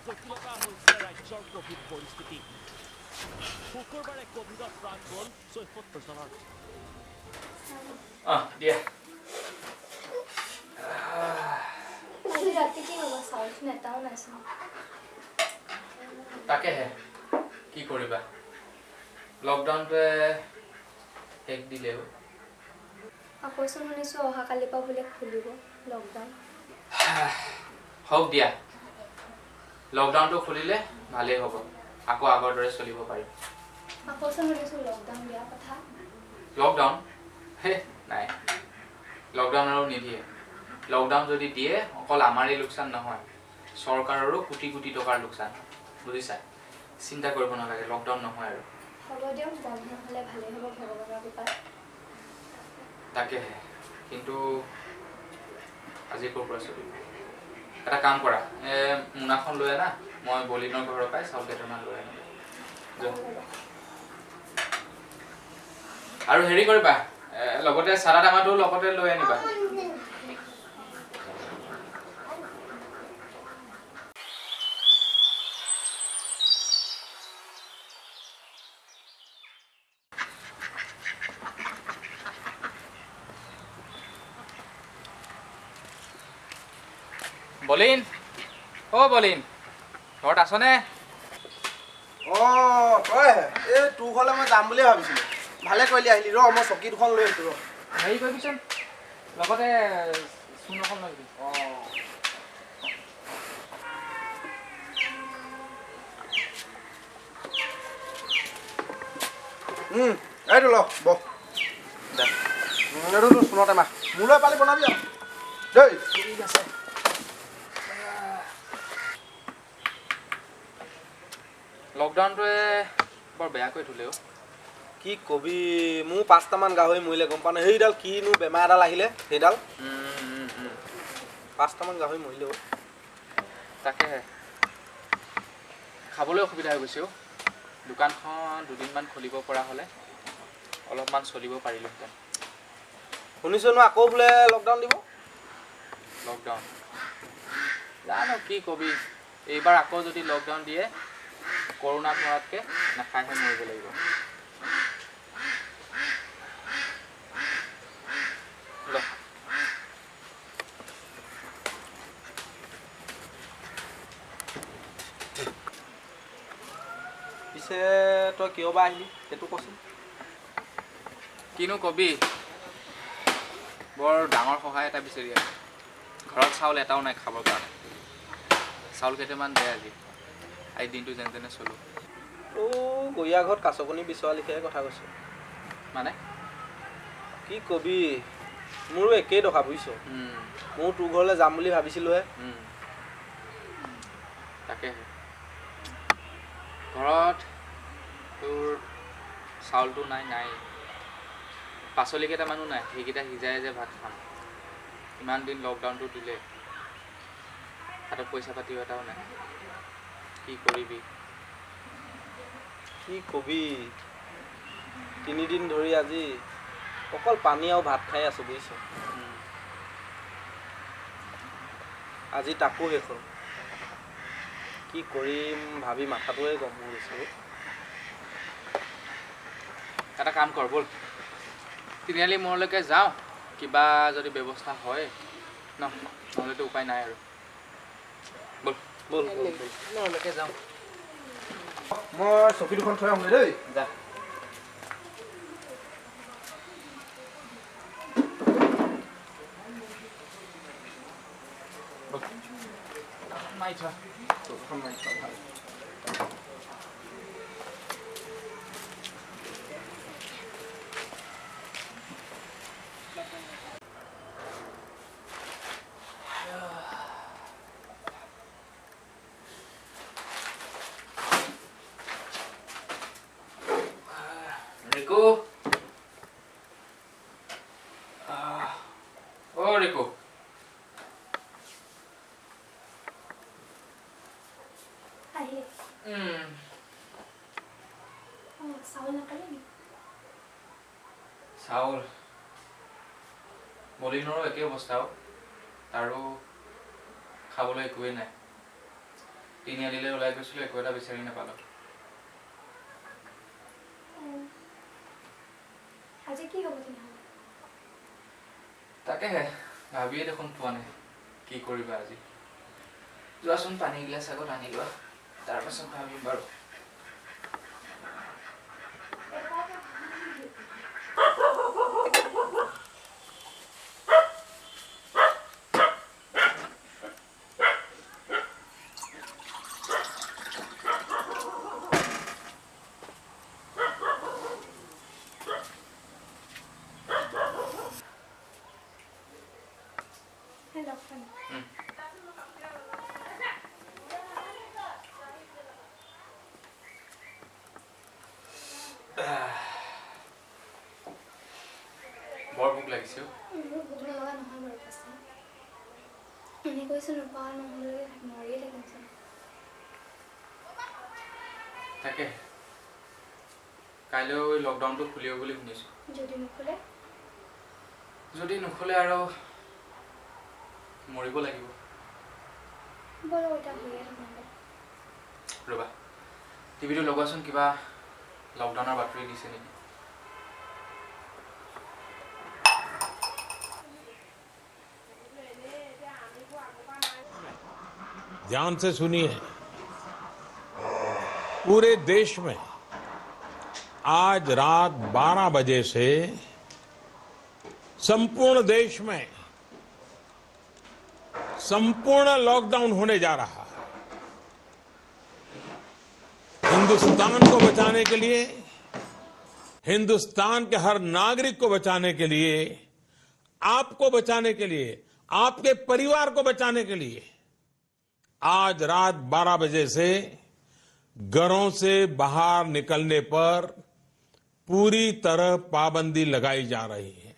জটিলতা হৈছে ৰাজ্যৰ কোভিড পৰিস্থিতি। শুকুৰবাৰে কোভিডত প্ৰাণ গ'ল ৭৪ জনৰ। দিয়া। আজি ৰাতি কি হ'ব? চাউলচোন এটাও নাইচোন। তাকেহে কি কৰিবা, লকডাউনটোৱে শেষ দিলেও। আকৌচোন শুনিছোঁ অহাকালিৰ পৰা বোলে খুলিব লকডাউন। হওক দিয়া, লকডাউনটো খুলিলে ভালেই হ'ব, আকৌ আগৰ দৰে চলিব পাৰিম। আকৌচোন শুনিছোঁ লকডাউন দিয়া কথা। লকডাউন? হে নাই, লকডাউন আৰু নিদিয়ে। লকডাউন যদি দিয়ে অকল আমাৰেই লোকচান নহয়, চৰকাৰৰো কোটি কোটি টকাৰ লোকচান, বুজিছা? চিন্তা কৰিব নালাগে, লকডাউন নহয় আৰু। হ'ব দিয়ক, বন্ধ হ'লে ভালেই হ'ব ভগৱানৰ কৃপাত। তাকেহে, কিন্তু আজি ক'ৰ পৰা চলিব? এটা কাম কৰা, মোনাখন লৈ আনা, মই বলিনৰ ঘৰৰ পৰাই চাউল কেইটামান লৈ আনো। আৰু হেৰি কৰিবা, লগতে চাদা টেমাটো লগতে লৈ আনিবা। বলিন, অ বলিন, ঘৰত আছনে? অঁ তই, এই তোৰ ঘৰলৈ মই যাম বুলিয়ে ভাবিছিলোঁ, ভালে কৰিলি আহিলি। ৰ মই চকী দুখন লৈ আহিছোঁ, ৰ। হেৰি কৰিবিচোন, লগতে চূণ অকণ লৈ আহিবি। অঁ এইটো ল, বহ। এইটো তোৰ চূণৰ টেমা, মোলৈ পালি বনাবি আৰু দেই। ঠিক আছে। লকডাউনটোৱে বৰ বেয়াকৈ থলে অ'। কি কবি, মোৰ ৫টামান গাহৰি মৰিলে, গম পাৱ নে? সেইডাল কিনো বেমাৰ এডাল আহিলে, সেইডাল ৫টামান গাহৰি মৰিলে অ'। তাকেহে খাবলৈ অসুবিধা হৈ গৈছে অ'। দোকানখন দুদিনমান খুলিব পৰা হ'লে অলপমান চলিব পাৰিলোহেঁতেন। শুনিছোঁ ন আকৌ বোলে লকডাউন দিব। লকডাউন জানো কি কবি, এইবাৰ আকৌ যদি লকডাউন দিয়ে কৰোণাত মৰাতকৈ নাখাইহে মৰিব লাগিব। পিছে তই কিয় বা আহিলি সেইটো কচোন। কিনো কবি, বৰ ডাঙৰ সহায় এটা বিচাৰি আছো। ঘৰত চাউল এটাও নাই খাবৰ কাৰণে, চাউল কেইটামান দে আজি, আজি দিনটো যেন তেনে চলো। অ' গৰীয়া ঘৰত কাছকণী বিচৰা লিখিয়াই কথা কৈছ। মানে কি কবি, মোৰো একেই দশা বুজিছ। ময়ো তোৰ ঘৰলৈ যাম বুলি ভাবিছিলোঁহে। তাকেহে, ঘৰত তোৰ চাউলটো নাই, নাই পাচলি কেইটামানো নাই, সেইকেইটা সিজাই যে ভাত খাম। ইমান দিন লকডাউনটো দিলে, হাতত পইচা পাতিও এটাও নাই, কি কৰিবি? কি কবি, তিনিদিন ধৰি আজি অকল পানী আৰু ভাত খাই আছোঁ বুজিছ। আজি তাকো শেষ হ'ল, কি কৰিম ভাবি মাথাটোৱে গম হৈ গৈছে। এটা কাম কৰ, ব'ল তিনিআলি মূৰলৈকে যাওঁ, কিবা যদি ব্যৱস্থা হয় ন, নহ'লেতো উপায় নাই আৰু। ব'ল ব'ল ব'ল মূৰলৈকে যাওঁ। মই চকী দুখন থৈ আহোঁগৈ দেই। যা। মাৰি থোৱা। চকীখন মাৰি থোৱা ভাল। ৰিকু, অ ৰিকু, আহিলে? অঁ চাউল নাপালে নেকি? চাউল বলিনৰো একেই অৱস্থা, তাৰো খাবলৈ একোৱেই নাই। তিনিআলিলৈ ওলাই গৈছিলোঁ, একো এটা বিচাৰি নাপালোঁ। আজি কি হ'ব তেনেহ'লে? তাকেহে ভাবিয়ে দেখোন পোৱা নাই কি কৰিবা আজি। যোৱাচোন, পানী এগিলাচ আগত আনি লোৱা, তাৰপাছত ভাবিম বাৰু। লগ পাম। বৰ ভোক লাগিছে। মোৰ ভোক নলগা নহয় বাৰু, পাছে এনে কৈছোঁ, নোপোৱা নহ'লে মৰিয়ে থাকিমচোন। তাকে, কাইলৈ লকডাউনটো খুলিব বুলি শুনিছোঁ। যদি নোখোলে? যদি নোখোলে আৰু মৰিব লাগিব। ব'লক, এতিয়া শুইয়ে থাকোঁগে। ৰ'বা, টিভিটো লগোৱাচোন, কিবা লকডাউনৰ বাতৰি দিছে নেকি। ध्यान से सुनिए, पूरे देश में आज रात 12 बजे से संपूर्ण देश में संपूर्ण लॉकडाउन होने जा रहा है। हिंदुस्तान को बचाने के लिए, हिंदुस्तान के हर नागरिक को बचाने के लिए, आपको बचाने के लिए, आपके परिवार को बचाने के लिए आज रात 12 बजे से घरों से बाहर निकलने पर पूरी तरह पाबंदी लगाई जा रही है।